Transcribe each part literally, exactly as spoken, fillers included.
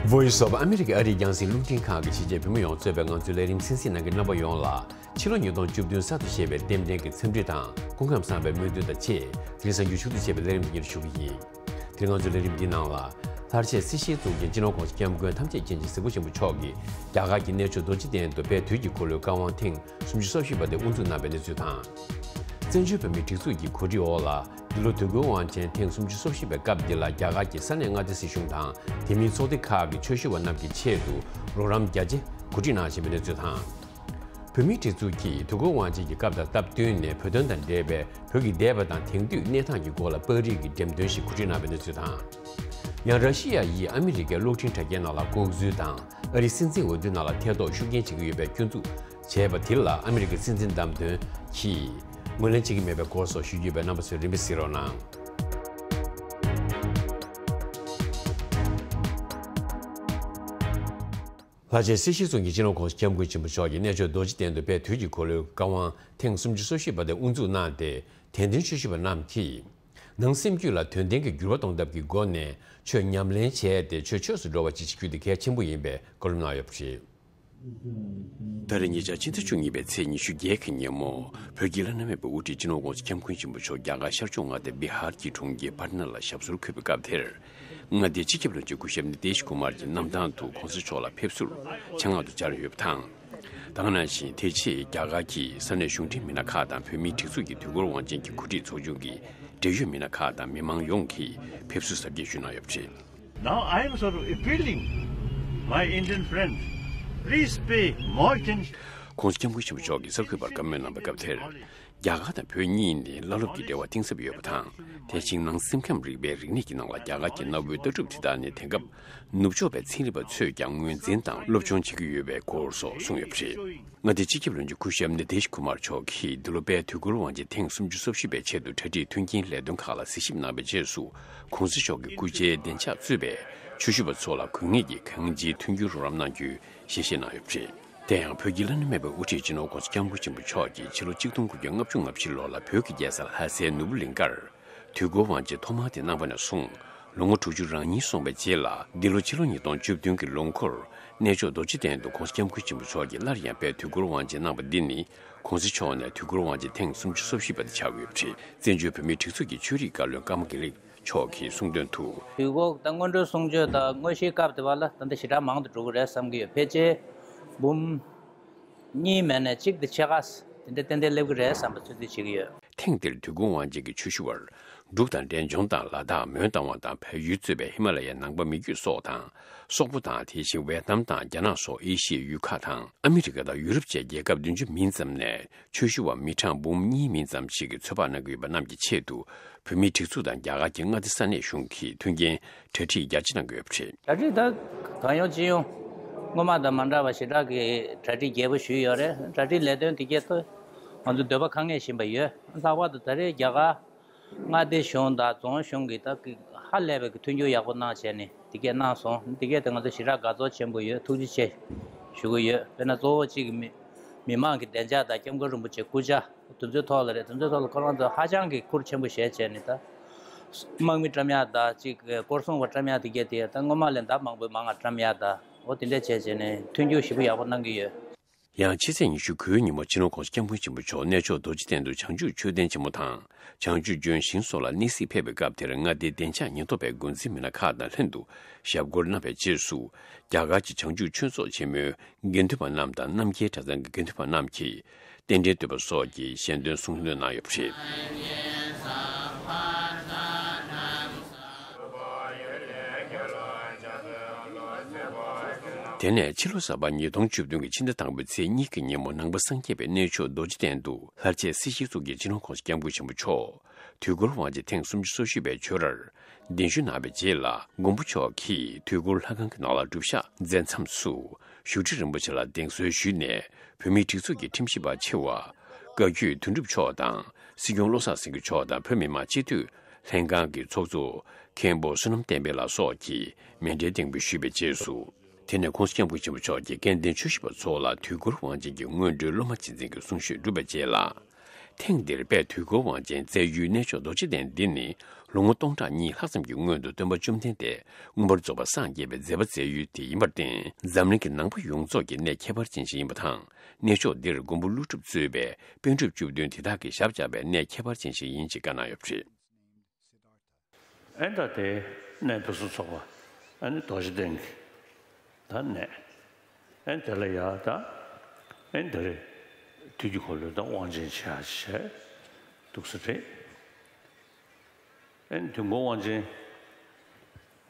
Voice of America ཨ་རིའི་རྒྱང་སྲིང་རླུང་འཕྲིན་ཁང་གི་ཕྱི་རྒྱལ་བོད་མི་ཡོངས་གཙོས་པའི་ང་ཚོའི་ལས་རིམ་གསན་གཟིགས་གནང་མཁན་རྣམ་པ་ཡོངས་ལ་ཕྱི་ལོ་ཉིས་སྟོང་བཅུ་བདུན་གསར་དུ་བཞད་པའི་རྟེན་འབྲེལ་གྱི་འཚམས་འདྲི་དང་སྐུ་ཁམས་བཟང་བའི་སྨོན་འདུན་དང་བཅས་དེ་རིང་གཟའ་མཇུག་མཇུག་ཏུ་བྱས་པའི་ལས་རིམ་འདི་ཉིད་ཞུ་གི་ཡིན། དེ་རིང་ང་ཚོའི་ལས་རིམ་འདིའི་ནང་ལ། ལྷར་བཅས་སྲིད་ཞིའི་གཙུག་རྒྱན་སྤྱི་ནོར་༸གོང་ས་༸སྐྱབས་མགོན་ཐམས་ཅད་མཁྱེན་ཅིང་གཟིགས་པ་ཆེན་པོ་མཆོག་གིས་རྒྱ་གར་གྱི་གནས་མཆོག་རྡོ་རྗེ་གདན་དུ་དཔལ་དུས་ཀྱི་འཁོར་ལོའི་བཀའ་དབང་ཐེངས་སུམ་ཅུ་སོ་བཞི་པ་དེ་དབུ་འཛུགས་གནང་བའི་གནས་ཚུལ་དང་། བཙན་བྱོལ་བོད་མིའི་སྒྲིག་འཛུགས་ཀྱི་གོ་སྒྲིག་འོག་ལ་འདི་ལོ་དུས་འཁོར་དབང་ཆེན་ཐེངས་སུམ་ཅུ་སོ་བཞི་པའི་སྐབས་འདི་ལ་རྒྱ་གར་གྱི་ས་གནས་མངའ་སྡེ་སྲིད་གཞུང་དང་དེ་མིན་ཚོགས་སྡེ་ཁག་གི་ཆོས་ཞུ་བ་རྣམས་ཀྱི་ཆེད་དུ་རོགས་རམ་རྒྱ་ཆེ་གོ་སྒྲིག་གནང་བཞིན་པའི་གནས་ཚུལ་དང་། བོད་མིའི་སྒྲིག་འཛུགས་ཀྱིས་དུས་འཁོར་དབང་ཆེན་གྱི་སྐབས་དང་སྟབས་བསྟུན་ནས་བོད་དོན་དང་འབྲེལ་བའི་བོད་ཀྱི་འདས་པ་དང་དེང་དུས་གནས་སྟངས་ཀྱི་སྐོར་ལ་པར་རིས་ཀྱི་འགྲེམས་སྟོན་ཞིག་གོ་སྒྲིག་གནང་བའི་གནས་ཚུལ་དང་། ཡང་ར་ཤི་ཡ་ཡིས་ཨ་མི་རི་ཀའི་གློག་འཕྲིན་དྲ་རྒྱའི་ནང་ལ་ལྐོག་འཛུལ་དང་ཨ་རིའི་སྲིད་འཛིན་འོས་བསྡུ་ནང་ལ་ཐེ་གཏོགས་ཤུགས་རྐྱེན་བྱེད་ཀྱི་ཡོད་པའི་སྐྱོན་འཛུགས་བྱས་པ་དེ་ལ་ཨ་མི་རི་ཀའི་སྲིད་འཛིན་བདམས་ཐོན་གྱིས་ངོས་ལེན་བྱེད་ཀྱི་མེད་པའི་སྐོར་སོགས་ཞུ་རྒྱུ་ཡོད་པས་རྣམ་པ་ཚོས་རིམ་པས་གཟིགས་རོགས་གནང་། ལྷ་རྗེ་སྲིད་ཞིའི་གཙུག་རྒྱན་སྤྱི་ནོར་༸གོང་ས་༸སྐྱབས་མགོན་ཆེན་པོ་མཆོག་གིས་གནས་མཆོག་རྡོ་རྗེ་གདན་དུ་དཔལ་དུས་ཀྱི་འཁོར་ལོའི་བཀའ་དབང་ཐེངས་སུམ་ཅུ་སོ་བཞི་པ་དེ་དབུ་འཛུགས་གནང་སྟེ། དད་ལྡན་ཆོས་ཞུ་བ་རྣམས་ཀྱིས་ནང་སེམས་རྒྱུད་ལ་དོན་ལྡན་གྱི་འགྱུར་བ་གཏོང་ཐབས་ཀྱི་སྒོ་ནས་ཆོས་ཉམས་ལེན་བྱས་ཏེ་ཆོས་ཆོས་སུ་འགྲོ་བ་ཅིག་བྱེད་རྒྱུ་དེ་གལ་ཆེན་པོ་ཡིན་པའི་བཀའ་སློབ་གནང་ཡོད་པ་རེད། ད་རེས་ཉེ་ཆར་ཕྱི་ཟླ་བཅུ་གཉིས་པའི་ཚེས་ཉི་ཤུ་བརྒྱད་ཀྱི་ཉིན་མོ་བོད་ཀྱི་བླ་ན་མེད་པའི་དབུ་ཁྲིད་སྤྱི་ནོར་༸གོང་ས་༸སྐྱབས་མགོན་ཆེན་པོ་མཆོག་རྒྱ་གར་ཤར་ཕྱོགས་མངའ་སྡེ་བི་ཧར་གྱི་གྲོང་ཁྱེར་པ་ཊ་ན་ལ་ཞབས་སོར་འཁོད་པའི་སྐབས་དེར། མངའ་སྡེའི་སྤྱི་ཁྱབ་བློན་ཆེན་སྐུ་ཞབས་ནི་ཏེ་ཤ་ཀུ་མར་གྱི་གནམ་ཐང་དུ་༸གོང་ས་མཆོག་ལ་ཕེབས་བསུར་ཆེད་མངགས་དུ་བཅར་ཡོད་པ་དང་། ད་ག་ནང་བཞིན་དེ་རྗེས་རྒྱ་གར་གྱི་ས་གནས་གཞུང་འབྲེལ་མི་སྣ་ཁག་དང་བོད་མིའི་སྒྲིག་འཛུགས་ཀྱི་དུས་འཁོར་དབང་ཆེན་གྱི་གོ་སྒྲིག་ཚོགས་ཆུང་གི་འབྲེལ་ཡོད་མི་སྣ་ཁག་དང་མི་མང་ཡོངས་ཀྱིས་ཕེབས་བསུ་གཟབ་རྒྱས་ཞུས་གནང་ཡོད་པ་རེད། Now I am sort of appealing, my Indian friends, please pay more attention. ༸གོང་ས་༸སྐྱབས་མགོན་ཆེན་པོ་མཆོག་གིས་གསར་འགོད་པར་བཀའ་མོལ་གནང་བའི་སྐབས་དེར། རྒྱ་གར་དང་བོད་གཉིས་ནི་བླ་སློབ་ཀྱི་འབྲེལ་བ་གཏིང་ཟབ་ཡོད་པ་དང་། དེ་བཞིན་ནང་སེམས་ཁམས་རིག་པའི་རིག་གནས་ཀྱི་ནང་ལ་རྒྱ་གར་གྱི་གནའ་བོའི་ལྟ་གྲུབ་དེ་དག་ནི་དེང་སྐབས་ནུབ་ཕྱོགས་པའི་ཚན་རིག་པ་ཚོས་ཀྱང་ངོས་འཛིན་དང་སློབ་སྦྱོང་བྱེད་ཀྱི་ཡོད་པའི་སྐོར་སོགས་གསུངས་ཡོད་པ་རེད། མངའ་སྡེའི་སྤྱི་ཁྱབ་བློན་ཆེན་སྐུ་ཞབས་ནི་ཏེ་ཤ་ཀུ་མར་མཆོག་གིས་འདི་ལོ་དཔལ་དུས་འཁོར་དབང་ཆེན་ཐེངས་སུམ་ཅུ་སོ་བཞི་པའི་ཆེད་དུ་གྲ་སྒྲིག་མཐུན་རྐྱེན་ལས་དོན་ཁག་ལ་གཟིགས་ཞིབ་གནང་བའི་རྗེས་སུ། ༸གོང་ས་མཆོག་གི་སྐུ་ཕྱྭའི་བདེ་འཇགས་གཙོས་པའི་ཆོས་ཞུ་བ་ཚོ་ལ་དགོས་ངེས་ཀྱི་གང་ཅིའི་མཐུན་འགྱུར་རོགས་རམ་གནང་རྒྱུའི་ཞལ་བཞེས་གནང་ཡོད་པ་རེད། དེ་ཡང་བོད་ཀྱི་བླ་ན་མེད་པའི་དབུ་ཁྲིད་སྤྱི་ནོར་༸གོང་ས་༸སྐྱབས་མགོན་ཆེན་པོ་མཆོག་གིས་ཕྱི་ལོ་ཆིག་སྟོང་དགུ་བརྒྱ་ལྔ་བཅུ་ང་བཞི་ལོ་ལ་བོད་ཀྱི་རྒྱལ་ས་ལྷ་སའི་ནོར་བུ་གླིང་ཁར་དུས་འཁོར་དབང་ཆེན་ཐོག་མ་དེ་གནང་བ་ནས་བཟུང་ལོ་ངོ་དྲུག་ཅུ་རང་ཉིད་སོང་བའི་རྗེས་ལ། འདི་ལོ་ཕྱི་ལོ་ཉིས་སྟོང་བཅུ་བདུན་གྱི་ལོ་འཁོར་གནས་མཆོག་རྡོ་རྗེ་གདན་དུ་༸གོང་ས་༸སྐྱབས་མགོན་ཆེན་པོ་མཆོག་གིས་སླར་ཡང་དཔལ་དུས་འཁོར་དབང་ཆེན་གནང་བ་འདི་ནི་༸གོང་ས་མཆོག་ནས་དུས་འཁོར་དབང་ཆེན་ཐེངས་སུམ་ཅུ་སོ་བཞི་པ་དེ་ཆགས་ཡོད་པ་རེད། བཙན་བྱོལ་བོད་མིའི་སྒྲིག་འཛུགས་ཀྱི་ཆོས་རིག་བཀའ་བློན་ཀརྨ་དགེ་ལེགས་མཆོག་གིས་གསུངས་དོན་དུ། དུས་འཁོར་དང་སྔོན་འགྲོའི་གསུང་ཆོས་དང་དངོས་གཞིའི་སྐབས་དེ་བ་ལ་ད་ལྟ་ཞེ་དྲག་མང་དུ་འགྲོ་གི་རེད་བསམ་གྱི་ཡོད། ཕལ་ཆེར་འབུམ་གཉིས་མེད་ནས་གཅིག་དེ་ཕྱེད་ཀ་དེ་འདྲ་ཏན་ཏན་སླེབས་ཀྱི་རེད་བསམ་པ་ཚོད་རྩིས་བྱེད་ཀྱི་ཡོད། ཐེངས་འདིར་དུས་འཁོར་དབང་ཆེན་གྱི་ཆོས་ཞུ་བར་འབྲུག་དང་འབྲས་ལྗོངས་དང་ལ་དྭགས་མོན་རྟ་དབང་དང་བལ་ཡུལ་གཙོས་པའི་ཧི་མ་ལ་ཡའི་ནང་པ་མི་རྒྱུད་སོགས་དང་། སོག་པོ་དང་དེ་བཞིན་ཝེ་ཏི་ནམ་དང་རྒྱ་ནག་སོགས་ཨེ་ཤི་ཡའི་ཡུལ་ཁག་དང་ཨ་མི་རི་ཀ་དང་ཡུ་རོབ་བཅས་རྒྱལ་ཁབ་བདུན་ཅུ་མིན་ཙམ་ནས་ཆོས་ཞུ་བ་མི་གྲངས་འབུམ་གཉིས་མིན་ཙམ་ཞིག་གིས་ཚོད་དཔག་གནང་གི་ཡོད་པ་རྣམས་ཀྱི་ཆེད་དུ། བོད་མིའི་སྒྲིག་འཛུགས་དང་རྒྱ་གར་གྱི་མངའ་སྡེ་ས་གནས་གཞུང་གིས་མཐུན་རྐྱེན་གྲ་སྒྲིག་རྒྱ་ཆེ་གནང་གི་ཡོད་པ་རེད། གྲ་སྒྲིག་ད་གང་ཡོང་ཅི་ཡོང་སྔོན་མ་དང་མ་འདྲ་བ་ཞེ་དྲག་གི་གྲ་སྒྲིག་རྒྱས་པོ་ཞུས་ཡོད་རེད། གྲ་སྒྲིག་ལས་དོན་དེ་གས་ད་ང་ཚོ་འདོད་པ་དཀའ་ངལ་བཞིན་པ་ཡོད། ལྷག་པར་དུ་ད་རེས་རྒྱ་གར་མངའ་སྡེ་གཞུང་དང་རྫོང་གཞུང་གིས་ད་ཧ་ལས་པའི་མཐུན་འགྱུར་ཡག་པོ་གནང་བྱས་ནས་དེ་གས་གནང་སོང་། དེ་གས་ད་ང་ཚོ་ཞེ་དྲག་དགའ་ཚོར་ཆེན་པོ་ཡོད། ཐུགས་རྗེ་ཆེ་ཞུ་གི་ཡོད། དཔེར་ན་གཙོ་བོ་གཅིག་གི་མི་མི་མང་གི་བདེ་འཇགས་དང་སྐྱབས་མགོན་རིན་པོ་ཆེའི་སྐུ་ཕྱྭ། དེ་ཚོའི་ཐོག་ལ་རེད། དེ་ཚོའི་ཐོག་ལ་ཁོ་རང་ཚོ་ཧ་ཅང་གི་ཁུར་ཆེན་པོ་བཞེས་བྱས་ནས་ད། དམག་མི་བཀྲམ་ཡག་དང་གཅིག་སྐོར་སྲུང་བ་བཀྲམ་ཡག་དེ་གས་དེ་ད་སྔོན་མ་ལས་ད་མང་པོའི་མང་ང་བཀྲམ་ཡག་དང་འོ་དེ་འདྲས་བྱས་བྱས་ནས་མཐུན་འགྱུར་ཞེ་པོ་ཡག་པོ་གནང་གི་ཡོད། ཡང་ཕྱི་ཚེས་ཉི་ཤུ་དགུའི་ཉིན་མོ་སྤྱི་ནོར་༸གོང་ས་༸སྐྱབས་མགོན་ཆེན་པོ་མཆོག་གནས་མཆོག་རྡོ་རྗེ་གདན་དུ་བྱང་ཆུབ་མཆོད་རྟེན་ཆེན་མོ་དང་བྱང་ཆུབ་ལྗོན་ཤིང་སོགས་ལ་གནས་གཟིགས་ཕེབས་པའི་སྐབས་དེར་མངའ་སྡེའི་བདེ་འཇགས་ཉེན་རྟོག་པའི་འགོ་འཛིན་མི་སྣ་ཁག་དང་ལྷན་དུ་ཞབས་སྐོར་གནང་བའི་རྗེས་སུ། རྒྱ་གར་གྱི་བྱང་ཆུབ་ཆོས་ཚོགས་ཆེན་མོའི་དགེ་འདུན་པ་རྣམས་དང་རྣམ་རྒྱལ་གྲྭ་ཚང་གི་དགེ་འདུན་པ་རྣམས་ཀྱིས་རྟེན་འབྲེལ་བསྟོད་པ་སོགས་ཀྱི་ཞལ་འདོན་གསུང་འདོན་གནང་ཡོད་པ་རེད། དེ་ནས་ཕྱི་ལོ་གསར་པ་ཉིས་སྟོང་བཅུ་བདུན་གྱི་ཕྱི་ཟླ་དང་པོའི་ཚེས་གཉིས་ཀྱི་ཉིན་མོ་ནང་པ་སངས་རྒྱས་པའི་གནས་མཆོག་རྡོ་རྗེ་གདན་དུ་ལྷར་བཅས་སྲིད་ཞིའི་གཙུག་རྒྱན་སྤྱི་ནོར་༸གོང་ས་༸སྐྱབས་མགོན་ཆེན་པོ་མཆོག་དུས་འཁོར་དབང་ཆེན་ཐེངས་སུམ་ཅུ་སོ་བཞི་པའི་ཆོས་རར་གདན་ཞུ་གནང་བའི་རྗེས་ལ། མགོན་པོ་མཆོག་གིས་དུས་འཁོར་ལྷ་ཁང་གྱི་ནང་ལ་སྒྲུབ་ཞག་མཛད་མཚམས་སུ་བཞུགས་ཁྲི་རིན་པོ་ཆེ་ལ་གདན་གསོལ་ཞུས་ནས། བོད་མིའི་སྒྲིག་འཛུགས་ཀྱི་ཁྲིམས་ཞིབ་པ་ཆེ་བ་བཀའ་བརྒྱུད་དོན་གྲུབ་མཆོག་དང་། སྲིད་སྐྱོང་བློ་བཟང་སེང་གེ་མཆོག་དང་བོད་མི་མང་སྤྱི་འཐུས་ལྷན་ཁང་གི་ཚོགས་གཙོ་མཁན་པོ་བསོད་ནམས་བསྟན་འཕེལ་ལགས་སོགས་ཀྱིས་མཎྜལ་གདན་འབུལ་ཞུས་པའི་རྗེས་སུ། དེ་ནས་༸གོང་ས་༸སྐྱབས་མགོན་ཆེན་པོ་མཆོག་གིས་སྐལ་ལྡན་ཆོས་ཞུ་བ་ཚོ་ལ་དུས་འཁོར་དབང་ཆེན་གྱི་སྔོན་འགྲོའི་སློབ་མ་རྗེས་འཛིན་གྱི་གསུང་ཆོས་བསྒྲུབས་པའི་རྗེས་ལ། ཐེངས་འདིར་དཔལ་དུས་འཁོར་དབང་ཆེན་བསྩལ་ཡུལ་གནས་མཆོག་རྡོ་རྗེ་གདན་འདི་ནི་ལོ་ངོ་སྟོང་ཕྲག་གཉིས་ལྷག་ཙམ་གྱི་སྔོན་དུ་སྟོན་པ་བཅོམ་ལྡན་འདས་མངོན་པར་རྫོགས་པར་སངས་རྒྱས་པའི་མཛད་པ་བསྩལ་ཡུལ་དེ་ཡིན་པར་བརྟེན། འཛམ་གླིང་གི་ནང་པ་ཡོངས་རྫོགས་ཀྱི་གནས་ཁྱད་པར་ཅན་ཞིག་ཡིན་པ་དང་། གནས་མཆོག་འདིར་མགོན་པོ་ཀླུ་སྒྲུབ་གཙོས་པའི་པཎ་གྲུབ་བཅུ་བདུན་དེ་དག་གིས་ཞབས་བཅགས་པའི་གནས་ཁྱད་པར་ཅན་ཞིག་ཡིན་ཞེས་བཀའ་གནང་ཡོད་པ་རེད། ཨེ་ད་དེ་གནས་ཕུན་སུམ་ཚོགས་པ། ཨ་ནི་རྡོ་རྗེ་གདན་གྱི་ད་གནས། ཨེ་དེ་ལ་ཡ་ད་ཨེ་འདི་རེད། དུས་ཀྱི་འཁོར་ལོའི་ད་དབང་ཆེན་བྱས་བྱས་འདུག་ས་རེད། ཨེ་དུས་འཁོར་དབང་ཆེན་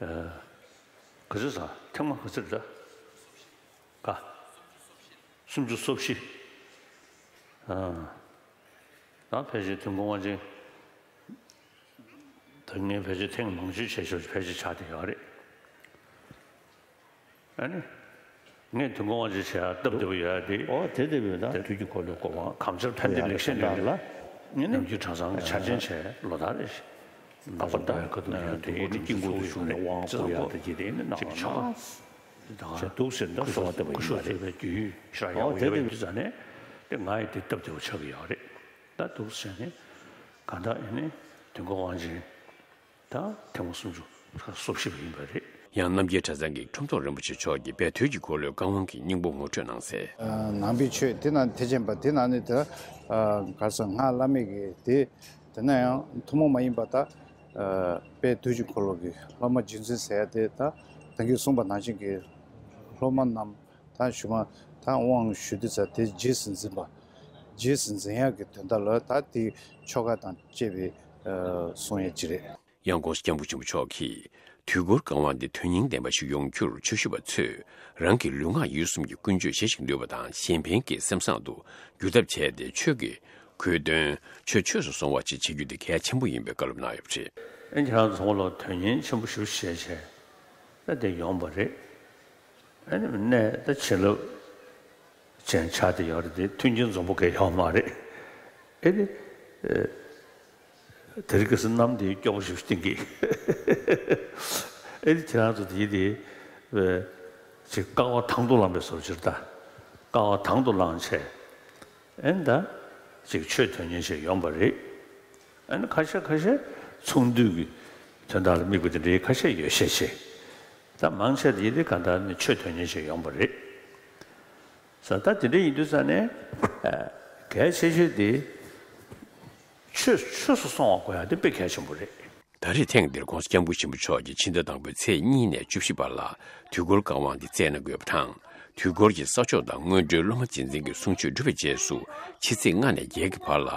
ཨ་ག་ཚོད་ཟ་ཐེངས་མ་ག་ཚོད་ད་ག་སུམ་ཅུ་སོ་བཞི། ཨ་ད་ཕལ་ཆེར་དུས་འཁོར་དབང་ཆེན་ད་ངས་ཕལ་ཆེར་ཐེངས་མང་ཤོས་བྱས་ཤོར་ཕལ་ཆེར་ཆགས་བསྡད་ཡོད་རེད། ཨ་ནི། ངས་དུས་འཁོར་དབང་ཆེན་བྱས་ཡ་སྟབས་བདེ་པོ་ཡོད་ཡ་དེ། ཨོ་དེ་བདེ་པོ་ཡོད་ད། དུས་ཀྱི་འཁོར་ལོའི་སྐོར་བ། གངས་ཅན་ཕན་བདེ་ལེགས་བཤད་འདི་ལ། ངས་ནི་ནམ་རྒྱུན་གྲྭ་ཚང་གི་འཆར་ཅན་བྱས་ལོ་ལྟར་རེ་བཞིན། ཨ་ཁོ་ད་ཡ་ཁ་ཐུག་ཡོད་དེ་ཡིན་ནི་དཀྱིལ་འཁོར་དུ་བཞུགས་ནས་དབང་བསྐུར་ཡ་དེ་གྱིས་དེ་ནི་ནང་ལ་ཆགས་བྱས་འདུག་ཟེར་ད་གསོལ་བ་བཏབ་པ་ཡིན་པ་རེད། ཨོ་དེ་བདེ་པོ་ཡོད་ད་ནི་དེ་ང་ཡི་དེ་སྟབས་བདེ་པོ་ཆགས་ཀྱི་ཡོད་རེད། ད་འདུག་ཟེར་ནས་གང་ལྟར་ཡིན་ནི་དུས་འཁོར་དབང་ཆེན། ད་ཐེངས་མ་སུམ་ཅུ་སོ་བཞི་པ་ཡིན་པ་རེད། ཡང་རྣམ་རྒྱལ་གྲྭ་ཚང་གི་ཁྲོམ་ཐོག་རིན་པོ་ཆེ་མཆོག་གིས་དཔལ་དུས་ཀྱི་འཁོར་ལོའི་བཀའ་དབང་གི་སྙིང་པོ་ངོ་སྤྲོད་གནང་གསལ། ནང་པའི་ཆོས་དེ་ནང་ཐེག་ཆེན་པ་དེ་ནང་ནས་ད་ག་རེ་ཟེར་སྔགས་བླ་མེད་ཀྱི་དེ་དེ་ན་ཡང་ཐུན་མོང་མ་ཡིན་པ་ད་དཔལ་དུས་ཀྱི་འཁོར་ལོ་གི་སློབ་མ་རྗེ་བཙུན་ཟེར་ཡ་དེ་ད་ད་གིན་གསུངས་པ་ནང་བཞིན་གྱི་སློབ་མ་རྣམས་ད་ཞུ་མ་ད་དབང་ཞུ་དུས་ཙ་དེ་རྗེས་སུ་འཛིན་པ། རྗེས་སུ་འཛིན་ཡག་གི་དོན་དག་ལ་ད་དེའི་ཆོ་ག་དང་བཅས་པའི་གསུང་ཡ་ཅིག་རེད། ཡང་༸གོང་ས་༸སྐྱབས་མགོན་ཆེན་པོ་མཆོག་གིས་དུས་འཁོར་བཀའ་དབང་འདི་དོན་སྙིང་ལྡན་པ་ཞིག་ཡོང་རྒྱུར་ཆོས་ཞུ་བ་ཚོས་རང་གི་ལུས་ངག་ཡིད་གསུམ་གྱི་ཀུན་སྤྱོད་གཞིར་བཞག་འདུལ་བ་དང་གཞན་ཕན་གྱི་སེམས་བཟང་དུ་འགྱུར་ཐབས་བྱས་ཏེ་ཆོས་ཀྱི་གོ་དོན་ཆོས་ཆོས་སུ་སོང་བ་ཅིག་བྱེད་རྒྱུ་དེ་གལ་ཆེན་པོ་ཡིན་པའི་བཀའ་སློབ་གནང་ཡོད་པ་རེད། ཨེ་ཁྱེད་རང་ཚོ་ལ་དོན་སྙིང་ཆེན་པོ་ཞེ་པོ་བྱས་བྱས་ད་དེ་ཡོང་བ་རེད། ཨེ་ནི་གནས་ད་བྱིན་རླབས་ཅན་ཆགས་ཏེ་ཡོད་རེད་དེ་མཐུན་རྐྱེན་འཛོམས་པོ་གས་ཡོད་མ་རེད། ཨེ་ནི། དེ་རིང་ཁ་སང་གནམ་དེ་སྐྱོ་པོ་ཞིག་བསྟན་གི། ཨེ་ནི་ཁྱེད་རང་ཚོ་དེ་དེ། ཅིག་དཀའ་བ་དང་དུ་བླངས་པའི་བཟོ་ཅིག་ད། དཀའ་བ་དང་དུ་བླངས་བྱས། ཨེ་ནི་ད། ཅིག་ཆོས་དོན་གཉེར་བྱས་ཡོང་པ་རེད། ཨེ་ནི་ཁ་ཤས་ཁ་ཤས་ཚོང་འདུས་ཀྱི་དོན་དག་ལ་དམིགས་པ་དེ་འདྲའི་ཁ་ཤས་ཡོད་ཤས་ཆེ། ད་མང་ཆེ་དེ་དེ་ག་ད་ནི་ཆོས་དོན་གཉེར་བྱས་ཡོང་པ་རེད། ས་ད་དེ་འདྲ་ཡིན་དུས་ས་ནས་གལ་ཆེ་ཤོས་དེ་ཆོས་ཆོས་སུ་སོང་བ་དགོས་ཡ་དེ་དཔེ་གལ་ཆེན་པོ་རེད། ད་རེས་ཐེངས་འདིར་༸གོང་ས་༸སྐྱབས་མགོན་ཆེན་པོ་མཆོག་གིས་ཕྱི་ཟླ་དང་པོའི་ཚེས་གཉིས་ནས་བཅུ་བཞི་བར་ལ་དུས་འཁོར་བཀའ་དབང་འདི་བསྩལ་གནང་དགོས་པ་དང་། དུས་འཁོར་གྱི་ས་ཕྱོགས་དང་སྔོན་འགྲོའི་སློབ་མ་རྗེས་འཛིན་གྱི་གསུང་ཆོས་གྲུབ་པའི་རྗེས་སུ་ཕྱི་ཚེས་ལྔ་ནས་བརྒྱད་ཀྱི་བར་ལ་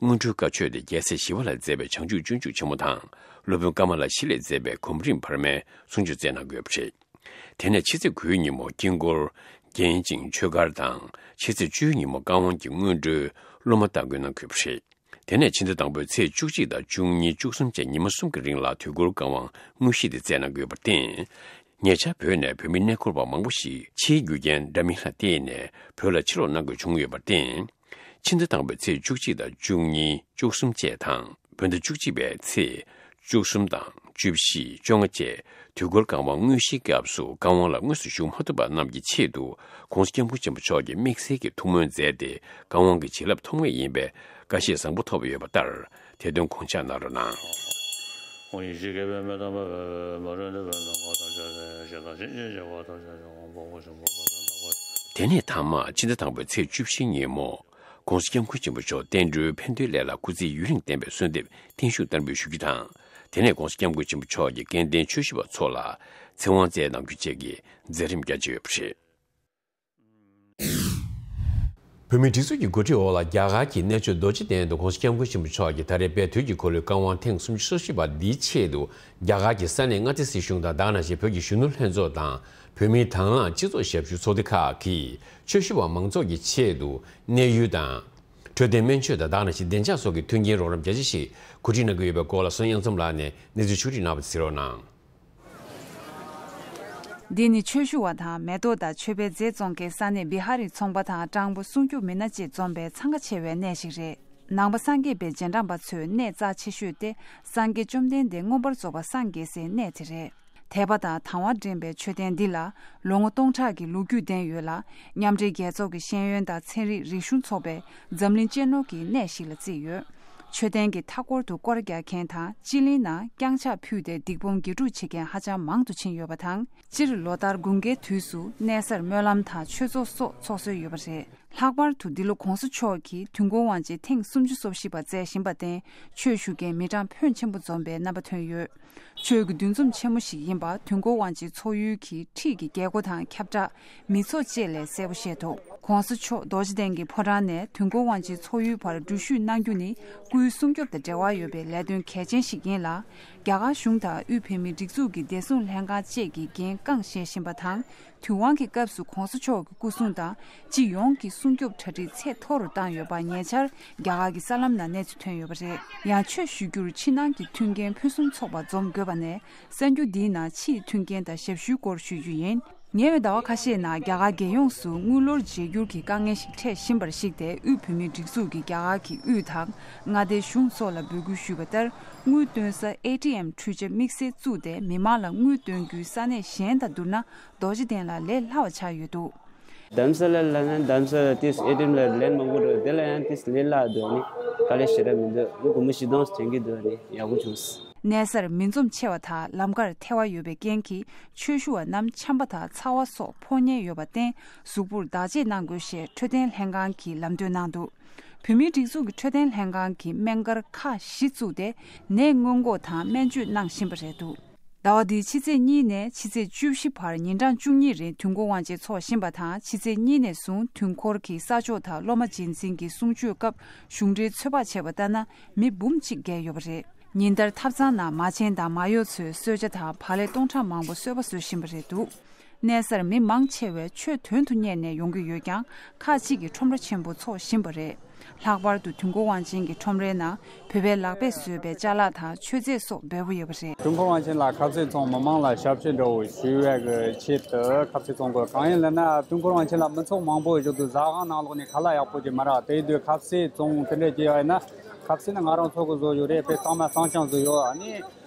སྔོན་འགྲོའི་བཀའ་ཆོས་དེ་རྒྱལ་སྲས་ཞི་བ་ལྷས་མཛད་པའི་བྱང་ཆུབ་སྤྱོད་འཇུག་ཆེན་མོ་དང་སློབ་དཔོན་ཀ་མ་ལ་ཤཱི་ལས་མཛད་པའི་གོམ་རིམ་བར་མའི་གསུང་ཆོས་བསྩལ་གནང་དགོས་པ་རེད། དེ་ནས་ཕྱི་ཚེས་དགུའི་ཉིན་མོ་དཀྱིལ་འཁོར། རྒྱན་ཅིང་ཆོས་སྒར་དང་ཕྱི་ཚེས་བཅུའི་ཉིན་མོ་བཀའ་དབང་གི་སྔོན་འགྲོའི་སློབ་མ་སྟ་གོན་གནང་དགོས་པ་རེད། དེ་ནས་ཕྱི་ཟླ་དང་པོའི་ཚེས་བཅུ་གཅིག་དང་བཅུ་གཉིས་བཅུ་གསུམ་བཅས་ཉི་མ་གསུམ་གྱི་རིང་ལ་དུས་འཁོར་བཀའ་དབང་དངོས་གཞི་དེ་བསྩལ་གནང་དགོས་པར་བརྟེན། ཉེ་ཆར་བོད་ནས་བོད་མི་གནས་སྐོར་བ་མང་པོ་ཞིག་ཕྱིའི་རྒྱུ་རྐྱེན་འདྲ་མིན་ལ་བརྟེན་ནས་བོད་ལ་ཕྱིར་ལོག་གནང་དགོས་བྱུང་ཡོད་པར་བརྟེན། ཕྱི་ཟླ་དང་པོའི་ཚེས་བཅུ་གཅིག་དང་བཅུ་གཉིས་བཅུ་གསུམ་བཅས་དང་། བོད་ཟླ་བཅུ་གཅིག་པའི་ཚེས་བཅུ་གསུམ་དང་བཅུ་བཞི་བཅོ་ལྔ་བཅས་དུས་འཁོར་བཀའ་དབང་དངོས་གཞིའི་སྐབས་སུ་བཀའ་དབང་ལ་དངོས་སུ་ཞུགས་མ་ཐུབ་པ་རྣམས་ཀྱི་ཆེད་དུ་༸གོང་ས་༸སྐྱབས་མགོན་ཆེན་པོ་མཆོག་གིས་དམིགས་བསལ་གྱི་ཐུགས་སྨོན་མཛད་དེ་བཀའ་དབང་གི་བྱིན་རླབས་ཐོབ་ངེས་ཡིན་པའི་བཀའ་ཤིས་བཟང་པོ་ཐོབ་ཡོད་པ་ལྟར་དེ་དོན་དགོངས་འཇགས་གནང་རོགས་གནང་། དེ་ནས་མཐའ་མ་ཕྱི་ཟླ་དང་པོའི་ཚེས་བཅུ་བཞི་ཉིན་མོ། ༸གོང་ས་༸སྐྱབས་མགོན་ཆེན་པོ་མཆོག་བསྟན་འགྲོའི་ཕན་བདེའི་སླད་ལ་སྐུ་ཚེ་ཡུན་རིང་བརྟན་པའི་གསོལ་འདེབས་བརྟན་བཞུགས་བསྟར་འབུལ་ཞུ་རྒྱུ་དང་། དེ་ནས་༸གོང་ས་༸སྐྱབས་མགོན་ཆེན་པོ་མཆོག་གིས་སྐལ་ལྡན་ཆོས་ཞུ་བ་ཚོ་ལ་ཚེ་དབང་སྩལ་གནང་རྒྱུ་བཅས་ཀྱི་མཛད་རིམ་རྒྱ་ཆེ་ཡོད་པ་རེད། བོད་མིའི་སྒྲིག་འཛུགས་ཀྱི་འགོ་ཁྲིད་འོག་ལ་རྒྱ་གར་གྱི་གནས་མཆོག་རྡོ་རྗེ་གདན་དུ་༸གོང་ས་༸སྐྱབས་མགོན་ཆེན་པོ་མཆོག་གིས་ད་རེས་དཔལ་དུས་ཀྱི་འཁོར་ལོའི་བཀའ་དབང་ཐེངས་སུམ་ཅུ་སོ་བཞི་པ་འདིའི་ཆེད་དུ་རྒྱ་གར་གྱི་ས་གནས་མངའ་སྡེ་སྲིད་གཞུང་དང་དེ་ནང་བཞིན་བོད་ཀྱི་གཞོན་ནུ་ལྷན་ཚོགས་དང་། བོད་མིའི་དང་བླངས་སྤྱི་ཚོགས་ཞབས་ཞུ་ཚོགས་སྡེ་ཁག་གིས་ཆོས་ཞུ་བ་མང་ཚོགས་ཀྱི་ཆེད་དུ་གནས་ཡུལ་དང་། འཕྲོད་བསྟེན་སྨན་བཅོས་དང་དེ་ནང་བཞིན་བདེ་འཇགས་སོགས་ཀྱི་མཐུན་རྐྱེན་རོགས་རམ་རྒྱ་ཆེ་ཞིག་གོ་སྒྲིག་གནང་གི་ཡོད་པའི་སྐོར་ལ་བསོད་ནམས་གཡང་འཛོམས་ལགས་ནས་གནས་ཚུལ་ཕྱོགས་སྒྲིག་གནང་བ་དེ་གཟིགས་རོགས་གནང་། འདི་ནི་ཆོས་ཞུ་བ་དང་མེ་ཏོག་དང་མཆོད་པའི་རྫས་བཙོང་མཁན་ས་གནས་བི་ཧ་རིའི་ཚོང་པ་དང་སྤྲང་པོ་སྲུང་སྐྱོབ་མི་སྣ་བཅས་འཛོམས་པའི་འཚང་ཁ་ཆེ་བའི་གནས་ཤིག་རེད། ནང་པ་སངས་རྒྱས་པའི་རྗེས་འབྲང་པ་ཚོའི་གནས་རྩ་ཆེ་ཤོས་ཏེ་སངས་རྒྱས་བཅོམ་ལྡན་འདས་མངོན་པར་རྫོགས་པར་སངས་རྒྱས་སའི་གནས་དེ་རེད། དད་པ་དང་དང་བ་འདྲེན་པའི་མཆོད་རྟེན་འདི་ལ་ལོ་ངོ་སྟོང་ཕྲག་གི་ལོ་རྒྱུས་ལྡན་ཡོད་ལ། མཉམ་འབྲེལ་རྒྱལ་ཚོགས་ཀྱི་ཤེས་ཡོན་དང་ཚན་རིག་རིག་གཞུང་ཚོགས་པས་འཛམ་གླིང་གཅེས་ནོར་གྱི་གནས་ཤིག་ལ་བརྩིས་ཡོད། མཆོད་རྟེན་གྱི་མཐའ་སྐོར་དུ་སྐོར་རྒྱག་མཁན་དང་སྤྱི་གླིང་ནང་བརྐྱངས་ཕྱག་ཕུལ་ཏེ་སྡིག་སྤོང་དགེ་སྒྲུབ་བྱེད་མཁན་ཧ་ཅང་མང་དུ་ཕྱིན་ཡོད་པ་དང་། སྤྱིར་ལོ་ལྟར་དགུན་ཁའི་དུས་སུ་གནས་སར་སྨོན་ལམ་དང་ཆོས་ཚོགས་སོགས་འཚོགས་སྲོལ་ཡོད་པ་རེད། ལྷག་པར་དུ་འདི་ལོ་༧གོང་ས་མཆོག་གིས་དུས་འཁོར་དབང་ཆེན་ཐེངས་སུམ་ཅུ་སོ་བཞི་པ་མཛད་བཞིན་པར་བརྟེན། ཆོས་ཞུ་མཁན་མི་གྲངས་ཕོན་ཆེན་པོ་འཛོམས་པའི་རྣམ་པ་ཐོན་ཡོད། ཆོས་ཀྱི་འདུ་འཛོམས་ཆེན་མོ་ཞིག་ཡིན་པ་དུས་འཁོར་དབང་ཆེན་འཚོགས་ཡུལ་གྱི་འཁྲིས་ཀྱི་རྒྱལ་སྒོ་དང་ཁྱབ་བསྒྲགས། མི་ཚོགས་བཅས་ལས་གསལ་པོ་ཤེས་ཐུབ། ༸གོང་ས་མཆོག་རྡོ་རྗེ་གདན་གྱི་ཕོ་བྲང་ནས་དུས་འཁོར་དབང་ཆེན་འཚོགས་ཡུལ་བར་འགྲུལ་བཞུད་གནང་རྒྱུ་ནི་སྐུའི་སྲུང་སྐྱོབ་དང་འབྲེལ་བ་ཡོད་པའི་ལས་དོན་གལ་ཆེན་ཞིག་ཡིན་ལ། རྒྱ་གར་གཞུང་དང་དབུས་བོད་མིའི་སྒྲིག་འཛུགས་ཀྱི་བདེ་སྲུང་ལྷན་ཁང་བཅས་ཀྱིས་འགན་རྐང་བཞེས་བཞིན་པ་དང་། དུས་དབང་གི་སྐབས་སུ་༸གོང་ས་མཆོག་གི་སྐུ་སྲུང་དང་སྤྱི་ཡོངས་ཀྱི་སྲུང་སྐྱོབ་གྲ་སྒྲིག་ཚད་མཐོ་རུ་བཏང་ཡོད་པ་ཉེ་ཆར་རྒྱ་གར་གྱི་གསར་ལམ་ནང་གནས་ཚུལ་ཐོན་ཡོད་པ་རེད། ཡང་ཆོས་ཞུ་རྒྱུར་ཕྱི་ནང་གི་མཐུན་རྐྱེན་ཕུན་སུམ་ཚོགས་པ་འཛོམས་དགོས་པ་ནས། གསར་འགྱུར་འདིའི་ནང་ཕྱིའི་མཐུན་རྐྱེན་དང་ཞབས་ཞུའི་སྐོར་ཞུ་རྒྱུ་ཡིན། ཉེ་བའི་ཟླ་བ་ཁ་ཤས་ནང་རྒྱ་གར་རྒྱལ་ཡོངས་སུ་དངུལ་ལོར་བརྗེ་སྒྱུར་གྱི་དཀའ་ངལ་ཞིག་འཕྲད་བཞིན་པར་གཞིགས་ཏེ། དབུས་བོད་མིའི་སྒྲིག་འཛུགས་ཀྱིས་རྒྱ་གར་གྱི་དབུས་དང་མངའ་སྡེའི་གཞུང་སོགས་ལ་འབོད་སྐུལ་ཞུས་པ་ལྟར། དངུལ་བཏོན་ས་ཨེ་ཊི་ཨེམ་འཕྲུལ་ཆས་དམིགས་བསལ་བཙུགས་ཏེ། མི་མང་ལ་དངུལ་བཏོན་རྒྱུའི་ས་གནས་གཞན་དང་བསྡུར་ན་རྡོ་རྗེ་གདན་ལ་ལས་སླ་བ་ཆགས་ཡོད་འདུག། གདམ་ས་ལ་ལབ་ན་གདམ་ས་ལ་ཏིས་ཨེ་ཊི་ཨེམ་ལ་ལན་མང་པོ་འགྲོ། དེ་ལ་ཡང་ཏིས་ལས་སླ་འདུག་ནི། དཀའ་ལས་ཞེ་དྲག་མི་འདུག་ནི། སྒོར་མོ་བཞི་སྟོང་ཐོན་གྱི་འདུག་ནི། ཡག་པོ་བྱུང་། གནས་སར་མི་འཛོམས་ཆེ་བ་དང་ལམ་ཁར་ཐལ་བ་ཡོད་པའི་རྐྱེན་གྱིས། ཆོས་ཞུ་བ་རྣམས་ཆམ་པ་དང་ཚ་བ་སོགས་ཕོག་ཉེན་ཡོད་པར་བརྟེན། གཟུགས་པོར་བདག་གཅེས་གནང་དགོས་ཞེས་འཕྲོད་བསྟེན་ལྷན་ཁང་གིས་ལམ་སྟོན་གནང་འདུག། བོད་མིའི་སྒྲིག་འཛུགས་ཀྱི་འཕྲོད་བསྟེན་ལྷན་ཁང་གི་སྨན་སྒར་ཁག་བཞི་བཙུགས་ཏེ། ནད་སྔོན་འགོག་དང་སྨན་བཅོས་གནང་བཞིན་པ་རེད་འདུག། ཟླ་བ་འདིའི་ཕྱི་ཚེས་གཉིས་ནས་ཕྱི་ཚེས་བཅུ་བཞི་བར་ཉིན་གྲངས་བཅུ་གཉིས་རིང་དུས་འཁོར་དབང་ཆེན་འཚོགས་བཞིན་པ་དང་། ཕྱི་ཚེས་གཉིས་ནས་བཟུང་དུས་འཁོར་གྱི་ས་ཕྱོགས་དང་སློབ་མ་རྗེས་འཛིན་གྱི་གསུང་ཆོས་སྐབས་གཞུང་འབྲེལ་ཚོད་དཔག་བྱས་པ་ལྟར་ན། མི་འབུམ་གཅིག་བརྒལ་ཡོད་པ་རེད། ཉིན་ལྟར་ཐབ་ཚང་ནང་མ་བྱན་དང་མ་ཡོད་ཚོས་གསོལ་ཇ་དང་བག་ལེབ་སྟོང་ཕྲག་མང་པོ་གསོལ་བ་བཟོ་བཞིན་པ་རེད་འདུག། གནས་སར་མི་མང་ཆེ་བས་ཆོས་དོན་དུ་གཉེར་ནས་ཡོང་གི་ཡོད་ཀྱང་། ཁག་ཅིག་གིས་ཁྲོམ་ར་ཆེན་པོ་འཚོགས་བཞིན་པ་རེད། ལྷག་པར་དུ་དུས་འཁོར་དབང་ཆེན་གྱི་ཁྲོམ་རའི་ནང་བོད་པའི་ལག་པས་བཟོས་པའི་ཅ་ལག་དང་མཆོད་རྫས་སོགས་འབེལ་པོ་ཡོད་པ་རེད། དུས་འཁོར་དབང་ཆེན་ལ་ཁ་ཟས་བཙོང་། མི་མང་ལ་ཞབས་ཕྱི་འདྲ་བོ་ཞུ་བའི་གི་ཆེད་དུ་ཁ་ཟས་བཙོང་དགོས། གང་ཡིན་ལབ་ན་དུས་འཁོར་དབང་ཆེན་ལ་མི་ཚོགས་མང་པོ་བཞུགས་དུས་ཟ་ཁང་ནང་ལོགས་ནས་ཁ་ལག་ཡག་པོ་ཅིག་མ་རག། དེ་དུས་ཁ་ཟས་བཙོང་དེ་འདྲ་བྱས་ཡོད་ན། ཁ་ཟས་ནི་ང་རང་ཚོ་གི་བཟོ་ཡོད་རེད། དཔེ་གཙང་མ་གཙང་རྐྱང་བཟོས་ཡོད། ཨ་ནི།